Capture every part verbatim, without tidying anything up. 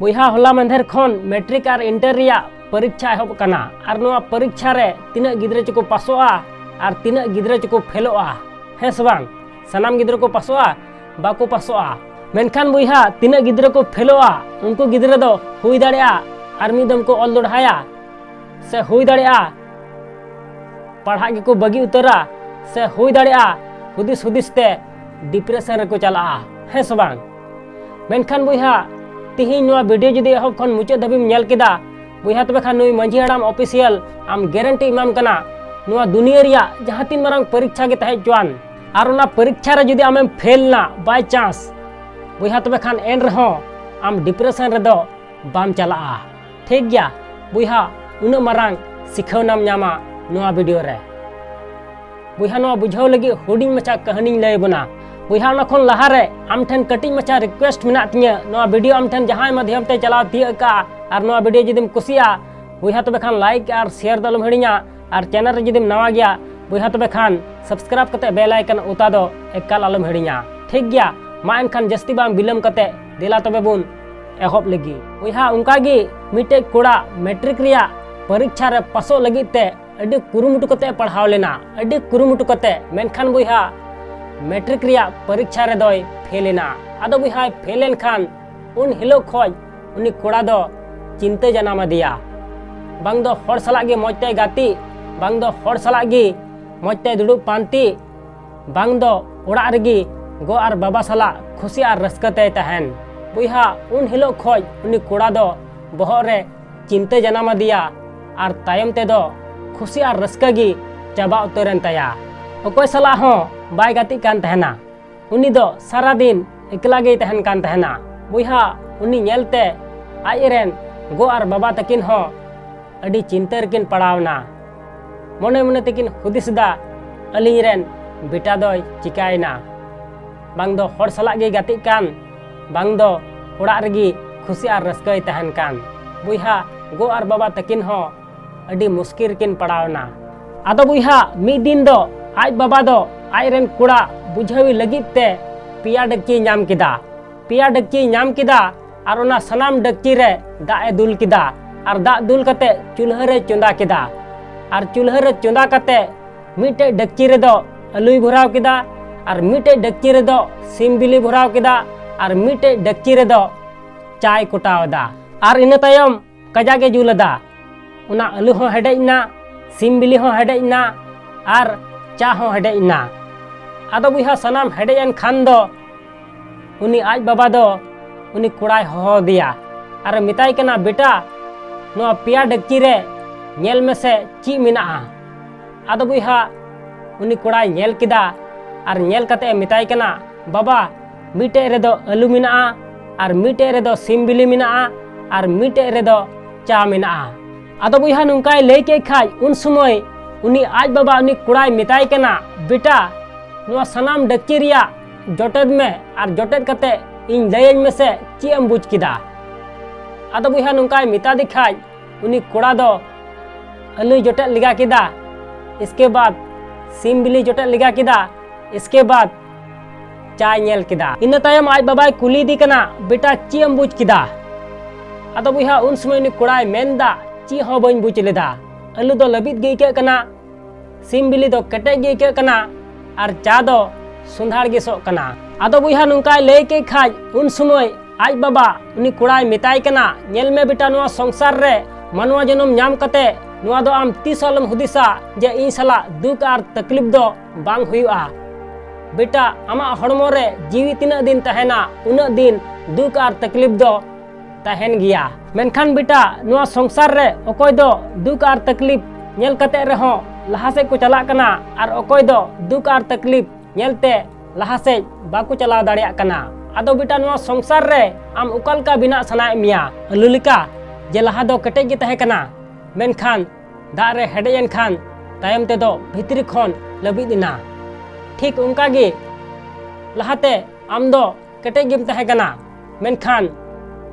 ᱵᱚᱭᱦᱟ, ᱦᱚᱞᱟ ᱢᱟᱫᱷᱮᱨ ᱠᱷᱚᱱ ᱢᱮᱴᱨᱤᱠ ᱟᱨ ᱤᱱᱴᱟᱨ ᱨᱮᱭᱟᱜ ᱯᱚᱨᱤᱠᱪᱷᱟ ᱮᱦᱚᱵ ᱠᱟᱱᱟ᱾ ᱟᱨ ᱱᱚᱣᱟ ᱯᱚᱨᱤᱠᱪᱷᱟ ᱨᱮ ᱛᱤᱱᱟᱹᱜ ᱜᱤᱫᱽᱨᱟᱹ ᱪᱚᱠᱚ ᱯᱟᱥᱚᱜᱼᱟ ᱟᱨ ᱛᱤᱱᱟᱹᱜ ᱜᱤᱫᱽᱨᱟᱹ ᱪᱚᱠᱚ ᱯᱷᱮᱞᱚᱜᱼᱟ, ᱦᱮᱸ ᱥᱮ ᱵᱟᱝ? ᱥᱟᱱᱟᱢ ᱜᱤᱫᱽᱨᱟᱹ ᱠᱚ ᱯᱟᱥᱚᱜᱼᱟ? ᱵᱟᱠᱚ ᱯᱟᱥᱚᱜᱼᱟ᱾ ᱢᱮᱱᱠᱷᱟᱱ ᱵᱚᱭᱦᱟ, ᱛᱤᱱᱟᱹᱜ ᱜᱤᱫᱽᱨᱟᱹ ᱠᱚ ᱯᱷᱮᱞᱚᱜᱼᱟ, ᱩᱱᱠᱩ ᱜᱤᱫᱽᱨᱟᱹ ᱫᱚ ᱦᱩᱭ ᱫᱟᱲᱮᱭᱟᱜᱼᱟ ᱟᱨ ᱢᱤᱫ ᱫᱚᱢ ᱠᱚ ᱚᱞ ᱫᱚᱲᱦᱟᱭᱟ, ᱥᱮ ᱦᱩᱭ ᱫᱟᱲᱮᱭᱟᱜᱼᱟ ᱯᱟᱲᱦᱟᱜ ᱜᱮᱠᱚ ᱵᱟᱹᱜᱤ ᱩᱛᱟᱹᱨᱟ, ᱥᱮ ᱦᱩᱭ ᱫᱟᱲᱮᱭᱟᱜᱼᱟ ᱦᱩᱫᱤᱥ ᱦᱩᱫᱤᱥ ᱛᱮ ᱰᱤᱯᱨᱮᱥᱚᱱ ᱨᱮᱠᱚ ᱪᱟᱞᱟᱜᱼᱟ, ᱦᱮᱸ ᱥᱮ ᱵᱟᱝ? ᱢᱮᱱᱠᱷᱟᱱ ᱵᱚᱭᱦᱟ, ᱛᱤᱦᱤᱧ ᱱᱚᱣᱟ ᱵᱷᱤᱰᱤᱭᱳ ᱡᱩᱫᱤ ᱮᱦᱚᱵ ᱠᱷᱚᱱ ᱢᱩᱪᱟᱹᱫ ᱫᱷᱟᱹᱵᱤᱡ ᱧᱮᱞ ᱠᱮᱫᱟ ᱵᱚᱭᱦᱟ, ᱛᱚᱵᱮ ᱠᱷᱟᱱ ᱱᱩᱭ ᱢᱟᱹᱡᱷᱤ ᱦᱟᱲᱟᱢ ᱚᱯᱷᱤᱥᱤᱭᱟᱞ ᱟᱢ ᱜᱮᱨᱮᱱᱴᱤ ᱮᱢᱟᱢ ᱠᱟᱱᱟ, ᱱᱚᱣᱟ ᱫᱩᱱᱤᱭᱟᱹ ᱨᱮᱭᱟᱜ ᱡᱟᱦᱟᱸ ᱛᱤᱱ ᱢᱟᱨᱟᱝ ᱯᱚᱨᱤᱠᱪᱷᱟ ᱜᱮ ᱛᱟᱦᱮᱸ ᱦᱚᱪᱚᱣᱟᱱ, ᱟᱨ ᱚᱱᱟ ᱯᱚᱨᱤᱠᱪᱷᱟ ᱨᱮ ᱡᱩᱫᱤ ᱟᱢᱮᱢ ᱯᱷᱮᱞ ᱱᱟ by chance ᱵᱚᱭᱦᱟ, ᱛᱚᱵᱮ ᱠᱷᱟᱱ ᱮᱱ ᱨᱮᱦᱚᱸ ᱟᱢ ᱰᱤᱯᱨᱮᱥᱚᱱ ᱨᱮᱫᱚ ᱵᱟᱢ ᱪᱟᱞᱟᱜᱼᱟ᱾ ᱴᱷᱤᱠ ᱜᱮᱭᱟ ᱵᱚᱭᱦᱟ, ᱩᱱᱟᱹᱜ ᱢᱟᱨᱟᱝ ᱥᱤᱠᱷᱟᱹᱣᱱᱟᱢ ᱧᱟᱢᱟ ᱱᱚᱣᱟ ᱵᱷᱤᱰᱤᱭᱳ ᱨᱮ᱾ ᱵᱚᱭᱦᱟ, ᱱᱚᱣᱟ ᱵᱩᱡᱷᱟᱹᱣ ᱞᱟᱹᱜᱤᱫ ᱦᱩᱰᱤᱧ ᱢᱟᱪᱷᱟ ᱠᱟᱹᱦᱱᱤᱧ ᱞᱟᱹᱭ ᱟᱵᱚᱱᱟ᱾ ᱵᱚᱭᱦᱟ, ᱚᱱᱟ ᱠᱷᱚᱱ ᱞᱟᱦᱟᱨᱮ ᱟᱢ ᱴᱷᱮᱱ ᱠᱟᱹᱴᱤᱡ ᱢᱟᱪᱷᱟ ᱨᱤᱠᱩᱭᱮᱥᱴ ᱢᱮᱱᱟᱜ ᱛᱤᱧᱟᱹ, ᱱᱚᱣᱟ ᱵᱷᱤᱰᱤᱭᱳ ᱟᱢ ᱴᱷᱮᱱ ᱡᱟᱦᱟᱸᱭ ᱢᱟᱫᱽᱫᱷᱚᱢ ᱛᱮ ᱪᱟᱞᱟᱣ ᱛᱤᱭᱟᱹᱜ ᱠᱟᱜᱼᱟ, ᱟᱨ ᱱᱚᱣᱟ ᱵᱷᱤᱰᱤᱭᱳ ᱡᱩᱫᱤᱢ ᱠᱩᱥᱤᱭᱟᱜᱼᱟ ᱵᱚᱭᱦᱟ, ᱛᱚᱵᱮ ᱠᱷᱟᱱ ᱞᱟᱭᱤᱠ ᱟᱨ ᱥᱮᱭᱟᱨ ᱫᱚ ᱟᱞᱚᱢ ᱦᱤᱲᱤᱧᱟ᱾ ᱟᱨ ᱪᱮᱱᱮᱞ ᱨᱮ ᱡᱩᱫᱤᱢ ᱱᱟᱣᱟ ᱜᱮᱭᱟ ᱵᱚᱭᱦᱟ, ᱛᱚᱵᱮ ᱠᱷᱟᱱ ᱥᱟᱵᱥᱠᱨᱟᱭᱤᱵ ᱠᱟᱛᱮ ᱵᱮᱞ ᱟᱭᱠᱚᱱ ᱚᱛᱟ ᱫᱚ ᱮᱠᱟᱞ ᱟᱞᱚᱢ ᱦᱤᱲᱤᱧᱟ᱾ ᱴᱷᱤᱠ ᱜᱮᱭᱟ, ᱢᱟ ᱮᱱᱠᱷᱟᱱ ᱡᱟᱹᱥᱛᱤ ᱵᱟᱝ ᱵᱤᱞᱚᱢ ᱠᱟᱛᱮ ᱫᱮᱞᱟ ᱛᱚᱵᱮ ᱵᱚᱱ ᱮᱦᱚᱵ ᱞᱮᱜᱮ᱾ ᱵᱚᱭᱦᱟ, ᱚᱱᱠᱟ ᱜᱮ ᱢᱤᱫᱴᱮᱡ ᱠᱚᱲᱟ ᱢᱮᱴᱨᱤᱠ ᱨᱮᱭᱟᱜ ᱯᱚᱨᱤᱠᱪᱷᱟ ᱨᱮ ᱯᱟᱥᱚᱜ ᱞᱟᱹᱜᱤᱫ ᱛᱮ ᱟᱹᱰᱤ ᱠᱩᱨᱩᱢᱩᱴᱩ ᱠᱟᱛᱮ ᱯᱟᱲᱦᱟᱣ ᱞᱮᱱᱟ, ᱟᱹᱰᱤ ᱠᱩᱨᱩᱢᱩᱴᱩ ᱠᱟᱛᱮ᱾ ᱢᱮᱱᱠᱷᱟᱱ ᱵᱚᱭᱦᱟ, ᱢᱮᱴᱨᱤᱠ ᱨᱮᱭᱟᱜ ᱯᱚᱨᱤᱠᱪᱷᱟ ᱨᱮᱫᱚᱭ ᱯᱷᱮᱞ ᱮᱱᱟ᱾ ᱟᱫᱚ ᱵᱚᱭᱦᱟᱭ ᱯᱷᱮᱞ ᱮᱱ ᱠᱷᱟᱱ ᱩᱱ ᱦᱤᱞᱳᱜ ᱠᱷᱚᱡ ᱩᱱᱤ ᱠᱚᱲᱟ ᱫᱚ ᱪᱤᱱᱛᱟᱹ ᱡᱟᱱᱟᱢ ᱟᱫᱮᱭᱟ᱾ ᱵᱟᱝ ᱫᱚ ᱦᱚᱲ ᱥᱟᱞᱟᱜ ᱜᱮ ᱢᱚᱡᱽ ᱛᱮᱭ ᱜᱟᱛᱮᱜ, ᱵᱟᱝ ᱫᱚ ᱦᱚᱲ ᱥᱟᱞᱟᱜ ᱜᱮ ᱢᱚᱡᱽ ᱛᱮᱭ ᱫᱩᱲᱩᱵ ᱯᱟᱱᱛᱮᱜ, ᱵᱟᱝ ᱫᱚ ᱚᱲᱟᱜ ᱨᱮᱜᱮ ᱜᱚ ᱟᱨ ᱵᱟᱵᱟ ᱥᱟᱞᱟᱜ ᱠᱷᱩᱥᱤ ᱟᱨ ᱨᱟᱹᱥᱠᱟᱹ ᱛᱮᱭ ᱛᱟᱦᱮᱱ᱾ ᱵᱚᱭᱦᱟ, ᱩᱱ ᱦᱤᱞᱳᱜ ᱠᱷᱚᱡ ᱩᱱᱤ ᱠᱚᱲᱟ ᱫᱚ ᱵᱚᱦᱚᱜ ᱨᱮ ᱪᱤᱱᱛᱟᱹ ᱡᱟᱱᱟᱢ ᱟᱫᱮᱭᱟ ᱟᱨ ᱛᱟᱭᱚᱢ ᱛᱮᱫᱚ ᱠᱷᱩᱥᱤ ᱟᱨ ᱨᱟᱹᱥᱠᱟᱹ ᱜᱮ ᱪᱟᱵᱟ ᱩᱛᱟᱹᱨᱮᱱ ᱛᱟᱭᱟ᱾ ᱚᱠᱚᱭ ᱥᱟᱞᱟᱜ ᱦᱚᱸ ᱵᱟᱭ ᱜᱟᱛᱮᱜ ᱠᱟᱱ ᱛᱟᱦᱮᱱᱟ᱾ ᱩᱱᱤ ᱫᱚ ᱥᱟᱨᱟ ᱫᱤᱱ ᱮᱠᱞᱟ ᱜᱮᱭ ᱛᱟᱦᱮᱱ ᱠᱟᱱ ᱛᱟᱦᱮᱱᱟ᱾ ᱵᱚᱭᱦᱟ, ᱩᱱᱤ ᱧᱮᱞᱛᱮ ᱟᱡ ᱨᱮᱱ ᱜᱚ ᱟᱨ ᱵᱟᱵᱟ ᱛᱟᱹᱠᱤᱱ ᱦᱚᱸ ᱟᱹᱰᱤ ᱪᱤᱱᱛᱟᱹ ᱨᱮᱠᱤᱱ ᱯᱟᱲᱟᱣ ᱮᱱᱟ᱾ ᱢᱚᱱᱮ ᱢᱚᱱᱮ ᱛᱮᱠᱤᱱ ᱦᱩᱫᱤᱥ ᱮᱫᱟ, ᱟᱹᱞᱤᱧ ᱨᱮᱱ ᱵᱮᱴᱟ ᱫᱚᱭ ᱪᱤᱠᱟᱭᱮᱱᱟ? ᱵᱟᱝ ᱫᱚ ᱦᱚᱲ ᱥᱟᱞᱟᱜ ᱜᱮᱭ ᱜᱟᱛᱮᱜ ᱠᱟᱱ, ᱵᱟᱝ ᱫᱚ ᱚᱲᱟᱜ ᱨᱮᱜᱮ ᱠᱷᱩᱥᱤ ᱟᱨ ᱨᱟᱹᱥᱠᱟᱹᱭ ᱛᱟᱦᱮᱱ ᱠᱟᱱ᱾ ᱵᱚᱭᱦᱟ, ᱜᱚ ᱟᱨ ᱵᱟᱵᱟ ᱛᱟᱹᱠᱤᱱ ᱦᱚᱸ ᱟᱹᱰᱤ ᱢᱩᱥᱠᱤᱞ ᱨᱮᱠᱤᱱ ᱯᱟᱲᱟᱣ ᱮᱱᱟ᱾ ᱟᱫᱚ ᱵᱚᱭᱦᱟ, ᱢᱤᱫ ᱫᱤᱱ ᱫᱚ ᱟᱡ ᱵᱟᱵᱟ ᱫᱚ ᱟᱡ ᱨᱮᱱ ᱠᱚᱲᱟ ᱵᱩᱡᱷᱟᱹᱣᱤ ᱞᱟᱹᱜᱤᱫ ᱛᱮ ᱯᱮᱭᱟ ᱰᱟᱹᱠᱤᱭ ᱧᱟᱢ ᱠᱮᱫᱟ᱾ ᱯᱮᱭᱟ ᱰᱟᱹᱠᱤᱭ ᱧᱟᱢ ᱠᱮᱫᱟ᱾ ᱟᱨ ᱚᱱᱟ ᱥᱟᱱᱟᱢ ᱰᱮᱠᱪᱤ ᱨᱮ ᱫᱟᱜ ᱮ ᱫᱩᱞ ᱠᱮᱫᱟ᱾ ᱟᱨ ᱫᱟᱜ ᱫᱩᱞ ᱠᱟᱛᱮ ᱪᱩᱞᱦᱟᱹ ᱨᱮ ᱪᱚᱸᱫᱟ ᱠᱮᱫᱟ᱾ ᱟᱨ ᱪᱩᱞᱦᱟᱹ ᱨᱮ ᱪᱚᱸᱫᱟ ᱠᱟᱛᱮ ᱢᱤᱫᱴᱮᱡ ᱰᱮᱠᱪᱤ ᱨᱮᱫᱚ ᱟᱹᱞᱩᱭ ᱵᱷᱚᱨᱟᱣ ᱠᱮᱫᱟ᱾ ᱟᱨ ᱢᱤᱫᱴᱮᱡ ᱰᱮᱠᱪᱤ ᱨᱮᱫᱚ ᱥᱤᱢ ᱵᱤᱞᱤ ᱵᱷᱚᱨᱟᱣ ᱠᱮᱫᱟ᱾ ᱟᱨ ᱢᱤᱫᱴᱮᱡ ᱰᱮᱠᱪᱤ ᱨᱮᱫᱚ ᱪᱟᱭ ᱠᱚᱴᱟᱣ ᱮᱫᱟ᱾ ᱟᱨ ᱤᱱᱟᱹ ᱛᱟᱭᱚᱢ ᱠᱟᱡᱟᱠ ᱮ ᱡᱩᱞ ᱮᱫᱟ᱾ ᱚᱱᱟ ᱟᱹᱞᱩ ᱦᱚᱸ ᱦᱮᱰᱮᱡ ᱮᱱᱟ, ᱥᱤᱢ ᱵᱤᱞᱤ ᱦᱚᱸ ᱦᱮᱰᱮᱡ ᱮᱱᱟ, ᱟᱨ ᱪᱟ ᱦᱚᱸ ᱦᱮᱰᱮᱡ ᱮᱱᱟ᱾ ᱟᱫᱚ ᱵᱚᱭᱦᱟ, ᱥᱟᱱᱟᱢ ᱦᱮᱰᱮᱡ ᱮᱱ ᱠᱷᱟᱱ ᱫᱚ ᱩᱱᱤ ᱟᱡ ᱵᱟᱵᱟ ᱫᱚ ᱩᱱᱤ ᱠᱚᱲᱟᱭ ᱦᱚᱦᱚ ᱟᱫᱮᱭᱟ ᱟᱨᱮ ᱢᱮᱛᱟᱭ ᱠᱟᱱᱟ, "ᱵᱮᱴᱟ, ᱱᱚᱣᱟ ᱯᱮᱭᱟ ᱰᱮᱠᱪᱤ ᱨᱮ ᱧᱮᱞ ᱢᱮᱥᱮ ᱪᱮᱫ ᱢᱮᱱᱟᱜᱼᱟ?" ᱟᱫᱚ ᱵᱚᱭᱦᱟ, ᱩᱱᱤ ᱠᱚᱲᱟᱭ ᱧᱮᱞ ᱠᱮᱫᱟ᱾ ᱟᱨ ᱧᱮᱞ ᱠᱟᱛᱮ ᱮ ᱢᱮᱛᱟᱭ ᱠᱟᱱᱟ, "ᱵᱟᱵᱟ, ᱢᱤᱫᱴᱮᱡ ᱨᱮᱫᱚ ᱟᱹᱞᱩ ᱢᱮᱱᱟᱜᱼᱟ, ᱟᱨ ᱢᱤᱫᱴᱮᱡ ᱨᱮᱫᱚ ᱥᱤᱢ ᱵᱤᱞᱤ ᱢᱮᱱᱟᱜᱼᱟ, ᱟᱨ ᱢᱤᱫᱴᱮᱡ ᱨᱮᱫᱚ ᱪᱟ ᱢᱮᱱᱟᱜᱼᱟ᱾" ᱟᱫᱚ ᱵᱚᱭᱦᱟ, ᱱᱚᱝᱠᱟᱭ ᱞᱟᱹᱭ ᱠᱮᱫ ᱠᱷᱟᱡ, ᱩᱱ ᱥᱚᱢᱚᱭ ᱩᱱᱤ ᱟᱡ ᱵᱟᱵᱟ ᱩᱱᱤ ᱠᱚᱲᱟᱭ ᱢᱮᱛᱟᱭ ᱠᱟᱱᱟ, "ᱵᱮᱴᱟ, ᱱᱚᱣᱟ ᱥᱟᱱᱟᱢ ᱰᱮᱠᱪᱤ ᱨᱮᱭᱟᱜ ᱡᱚᱴᱮᱫ ᱢᱮ ᱟᱨ ᱡᱚᱴᱮᱫ ᱠᱟᱛᱮ ᱤᱧ ᱞᱟᱹᱭᱟᱹᱧ ᱢᱮᱥᱮ ᱪᱮᱫ ᱮᱢ ᱵᱩᱡᱽ ᱠᱮᱫᱟ?" ᱟᱫᱚ ᱵᱚᱭᱦᱟ, ᱱᱚᱝᱠᱟᱭ ᱢᱮᱛᱟ ᱫᱮ ᱠᱷᱟᱡ, ᱩᱱᱤ ᱠᱚᱲᱟ ᱫᱚ ᱟᱹᱞᱩᱭ ᱡᱚᱴᱮᱫ ᱞᱮᱜᱟ ᱠᱮᱫᱟ, ᱤᱥᱠᱮ ᱵᱟᱫ ᱥᱤᱢ ᱵᱤᱞᱤ ᱡᱚᱴᱮᱫ ᱞᱮᱜᱟ ᱠᱮᱫᱟ, ᱤᱥᱠᱮ ᱵᱟᱫ ᱪᱟᱭ ᱧᱮᱞ ᱠᱮᱫᱟ᱾ ᱤᱱᱟᱹ ᱛᱟᱭᱚᱢ ᱟᱡ ᱵᱟᱵᱟᱭ ᱠᱩᱞᱤᱭᱮᱫᱮ ᱠᱟᱱᱟ, "ᱵᱮᱴᱟ, ᱪᱮᱫ ᱮᱢ ᱵᱩᱡᱽ ᱠᱮᱫᱟ?" ᱟᱫᱚ ᱵᱚᱭᱦᱟ, ᱩᱱ ᱥᱚᱢᱚᱭ ᱩᱱᱤ ᱠᱚᱲᱟᱭ ᱢᱮᱱᱫᱟ, "ᱪᱮᱫ ᱦᱚᱸ ᱵᱟᱹᱧ ᱵᱩᱡᱽ ᱞᱮᱫᱟ, ᱟᱹᱞᱩ ᱫᱚ ᱞᱟᱹᱵᱤᱫ ᱜᱮ ᱟᱹᱭᱠᱟᱹᱜ ᱠᱟᱱᱟ, ᱥᱤᱢ ᱵᱤᱞᱤ ᱫᱚ ᱠᱮᱴᱮᱡ ᱜᱮ ᱟᱹᱭᱠᱟᱹᱜ ᱠᱟᱱᱟ, ᱟᱨ ᱪᱟ ᱫᱚ ᱥᱚᱸᱫᱷᱟᱲ ᱜᱮ ᱥᱚᱜ ᱠᱟᱱᱟ᱾" ᱟᱫᱚ ᱵᱚᱭᱦᱟ, ᱱᱚᱝᱠᱟᱭ ᱞᱟᱹᱭ ᱠᱮᱫ ᱠᱷᱟᱡ, ᱩᱱ ᱥᱚᱢᱚᱭ ᱟᱡ ᱵᱟᱵᱟ ᱩᱱᱤ ᱠᱚᱲᱟᱭ ᱢᱮᱛᱟᱭ ᱠᱟᱱᱟ, "ᱧᱮᱞ ᱢᱮ ᱵᱮᱴᱟ, ᱱᱚᱣᱟ ᱥᱚᱝᱥᱟᱨ ᱨᱮ ᱢᱟᱱᱣᱟ ᱡᱚᱱᱚᱢ ᱧᱟᱢ ᱠᱟᱛᱮ ᱱᱚᱣᱟ ᱫᱚ ᱟᱢ ᱛᱤᱥ ᱦᱚᱸ ᱟᱞᱚᱢ ᱦᱩᱫᱤᱥᱟ ᱡᱮ ᱤᱧ ᱥᱟᱞᱟᱜ ᱫᱩᱠ ᱟᱨ ᱛᱟᱠᱞᱤᱯ ᱫᱚ ᱵᱟᱝ ᱦᱩᱭᱩᱜᱼᱟ᱾ ᱵᱮᱴᱟ, ᱟᱢᱟᱜ ᱦᱚᱲᱢᱚ ᱨᱮ ᱡᱤᱣᱤ ᱛᱤᱱᱟᱹᱜ ᱫᱤᱱ ᱛᱟᱦᱮᱱᱟ, ᱩᱱᱟᱹᱜ ᱫᱤᱱ ᱫᱩᱠ ᱟᱨ ᱛᱟᱠᱞᱤᱯ ᱫᱚ ᱛᱟᱦᱮᱱ ᱜᱮᱭᱟ᱾ ᱢᱮᱱᱠᱷᱟᱱ ᱵᱮᱴᱟ, ᱱᱚᱣᱟ ᱥᱚᱝᱥᱟᱨ ᱨᱮ ᱚᱠᱚᱭ ᱫᱚ ᱫᱩᱠ ᱟᱨ ᱛᱟᱠᱞᱤᱯ ᱧᱮᱞ ᱠᱟᱛᱮ ᱨᱮᱦᱚᱸ ᱞᱟᱦᱟ ᱥᱮᱫ ᱠᱚ ᱪᱟᱞᱟᱜ ᱠᱟᱱᱟ, ᱟᱨ ᱚᱠᱚᱭ ᱫᱚ ᱫᱩᱠ ᱟᱨ ᱛᱟᱠᱞᱤᱯ ᱧᱮᱞᱛᱮ ᱞᱟᱦᱟ ᱥᱮᱫ ᱵᱟᱠᱚ ᱪᱟᱞᱟᱣ ᱫᱟᱲᱮᱭᱟᱜ ᱠᱟᱱᱟ᱾ ᱟᱫᱚ ᱵᱮᱴᱟ, ᱱᱚᱣᱟ ᱥᱚᱝᱥᱟᱨ ᱨᱮ ᱟᱢ ᱚᱠᱟ ᱞᱮᱠᱟ ᱵᱮᱱᱟᱜ ᱥᱟᱱᱟᱭᱮᱫ ᱢᱮᱭᱟ? ᱟᱹᱞᱩ ᱞᱮᱠᱟ, ᱡᱮ ᱞᱟᱦᱟ ᱫᱚ ᱠᱮᱴᱮᱡ ᱜᱮ ᱛᱟᱦᱮᱸ ᱠᱟᱱᱟ, ᱢᱮᱱᱠᱷᱟᱱ ᱫᱟᱜ ᱨᱮ ᱦᱮᱰᱮᱡ ᱮᱱ ᱠᱷᱟᱱ ᱛᱟᱭᱚᱢ ᱛᱮᱫᱚ ᱵᱷᱤᱛᱨᱤ ᱠᱷᱚᱱ ᱞᱟᱹᱵᱤᱫ ᱮᱱᱟ᱾ ᱴᱷᱤᱠ ᱚᱱᱠᱟ ᱜᱮ ᱞᱟᱦᱟᱛᱮ ᱟᱢ ᱫᱚ ᱠᱮᱴᱮᱡ ᱜᱮᱢ ᱛᱟᱦᱮᱸ ᱠᱟᱱᱟ, ᱢᱮᱱᱠᱷᱟᱱ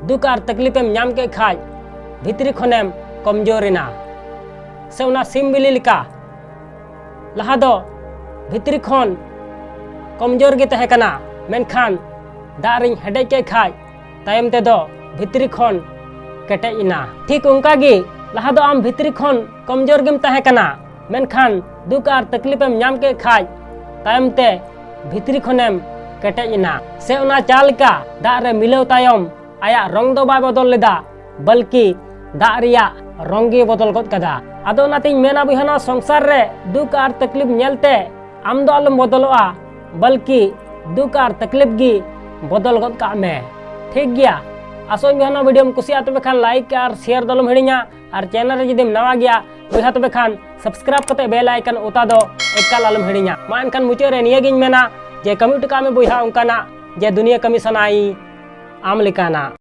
ᱫᱩᱠ ᱟᱨ ᱛᱟᱠᱞᱤᱯ ᱮᱢ ᱧᱟᱢ ᱠᱮᱫ ᱠᱷᱟᱡ ᱵᱷᱤᱛᱨᱤ ᱠᱷᱚᱱᱮᱢ ᱠᱚᱢᱡᱳᱨ ᱮᱱᱟ, ᱥᱮ ᱚᱱᱟ ᱥᱤᱢ ᱵᱤᱞᱤ ᱞᱮᱠᱟ᱾ ᱞᱟᱦᱟ ᱫᱚ ᱵᱷᱤᱛᱨᱤ ᱠᱷᱚᱱ ᱠᱚᱢᱡᱳᱨ ᱜᱮ ᱛᱟᱦᱮᱸ ᱠᱟᱱᱟ, ᱢᱮᱱᱠᱷᱟᱱ ᱫᱟᱜ ᱨᱤᱧ ᱦᱮᱰᱮᱡ ᱠᱮᱫ ᱠᱷᱟᱡ ᱛᱟᱭᱚᱢ ᱛᱮᱫᱚ ᱵᱷᱤᱛᱨᱤ ᱠᱷᱚᱱ ᱠᱮᱴᱮᱡ ᱮᱱᱟ᱾ ᱴᱷᱤᱠ ᱚᱱᱠᱟ ᱜᱮ ᱞᱟᱦᱟ ᱫᱚ ᱟᱢ ᱵᱷᱤᱛᱨᱤ ᱠᱷᱚᱱ ᱠᱚᱢᱡᱳᱨ ᱜᱮᱢ ᱛᱟᱦᱮᱸ ᱠᱟᱱᱟ, ᱢᱮᱱᱠᱷᱟᱱ ᱫᱩᱠ ᱟᱨ ᱛᱟᱠᱞᱤᱯ ᱮᱢ ᱧᱟᱢ ᱠᱮᱫ ᱠᱷᱟᱡ ᱛᱟᱭᱚᱢ ᱛᱮ ᱵᱷᱤᱛᱨᱤ ᱠᱷᱚᱱᱮᱢ ᱠᱮᱴᱮᱡ ᱮᱱᱟ᱾ ᱥᱮ ᱚᱱᱟ ᱪᱟ ᱞᱮᱠᱟ ᱫᱟᱜ ᱨᱮ ᱢᱤᱞᱟᱹᱣ ᱛᱟᱭᱚᱢ ᱟᱭᱟᱜ ᱨᱚᱝ ᱫᱚ ᱵᱟᱭ ᱵᱚᱫᱚᱞ ᱞᱮᱫᱟ, ᱵᱚᱞᱠᱤ ᱫᱟᱜ ᱨᱮᱭᱟᱜ ᱨᱚᱝ ᱜᱮ ᱵᱚᱫᱚᱞ ᱜᱚᱫ ᱠᱟᱫᱟ᱾ ᱟᱫᱚ ᱚᱱᱟᱛᱤᱧ ᱢᱮᱱᱟ ᱵᱚᱭᱦᱟ, ᱱᱚᱣᱟ ᱥᱚᱝᱥᱟᱨ ᱨᱮ ᱫᱩᱠ ᱟᱨ ᱛᱟᱠᱞᱤᱯ ᱧᱮᱞᱛᱮ ᱟᱢ ᱫᱚ ᱟᱞᱚᱢ ᱵᱚᱫᱚᱞᱚᱜᱼᱟ, ᱵᱚᱞᱠᱤ ᱫᱩᱠ ᱟᱨ ᱛᱟᱠᱞᱤᱯ ᱜᱮ ᱵᱚᱫᱚᱞ ᱜᱚᱫ ᱠᱟᱜ ᱢᱮ᱾ ᱴᱷᱤᱠ ᱜᱮᱭᱟ, ᱟᱥᱚᱜ ᱟᱹᱧ ᱵᱚᱭᱦᱟ ᱱᱚᱣᱟ ᱵᱷᱤᱰᱤᱭᱳᱢ ᱠᱩᱥᱤᱭᱟᱜᱼᱟ, ᱛᱚᱵᱮ ᱠᱷᱟᱱ ᱞᱟᱭᱤᱠ ᱟᱨ ᱥᱮᱭᱟᱨ ᱫᱚ ᱟᱞᱚᱢ ᱦᱤᱲᱤᱧᱟ, ᱟᱨ ᱪᱮᱱᱮᱞ ᱨᱮ ᱡᱩᱫᱤᱢ ᱱᱟᱣᱟ ᱜᱮᱭᱟ ᱵᱚᱭᱦᱟ, ᱛᱚᱵᱮ ᱠᱷᱟᱱ ᱥᱟᱵᱥᱠᱨᱟᱭᱤᱵ ᱠᱟᱛᱮ ᱵᱮᱞ ᱟᱭᱠᱚᱱ ᱚᱛᱟ ᱫᱚ ᱮᱠᱟᱞ ᱟᱞᱚᱢ ᱦᱤᱲᱤᱧᱟ᱾ ᱢᱟ ᱮᱱᱠᱷᱟᱱ ᱢᱩᱪᱟᱹᱫ ᱨᱮ ᱱᱤᱭᱟᱹᱜᱤᱧ ᱢᱮᱱᱟ ᱡᱮ ᱠᱟᱹᱢᱤ ᱦᱚᱴᱚ ᱠᱟᱜ ᱢᱮ ᱵᱚᱭᱦᱟ ᱚᱱᱠᱟᱱᱟᱜ ᱡᱮ ᱫᱩᱱᱤᱭᱟᱹ ᱠᱟᱹᱢᱤ ᱥᱟᱱᱟᱭ ᱟᱢ ᱞᱮᱠᱟᱱᱟᱜ᱾